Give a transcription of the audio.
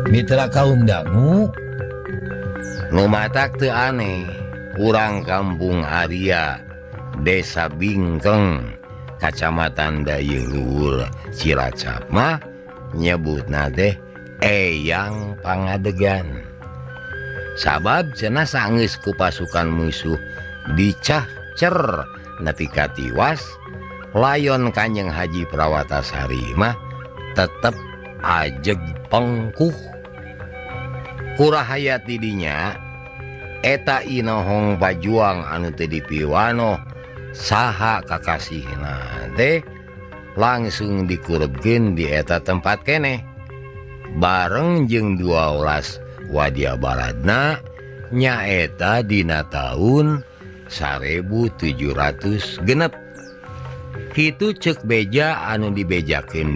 Mitra kaum dangu nu matak teu aneh urang kampung Arya, Desa Bingkeng, Kacamatan Dayeuh Cilacap mah nyebutna teh Eyang Pangadegan. Sabab cenah sanggeus ku pasukan musuh dicahcer nepi ka tiwas, layon Kanjeng Haji Prawatasari mah tetep ajeg pengkuh. Kurahayat didinya eta inohong pajuang anu teu dipiwanoh saha kakasihna teh langsung dikurebkeun di eta tempat keneh bareng jeung 12 Wadya Baradna, nyaeta dina tahun 1700 genep. Kitu cek beja anu dibejakeun.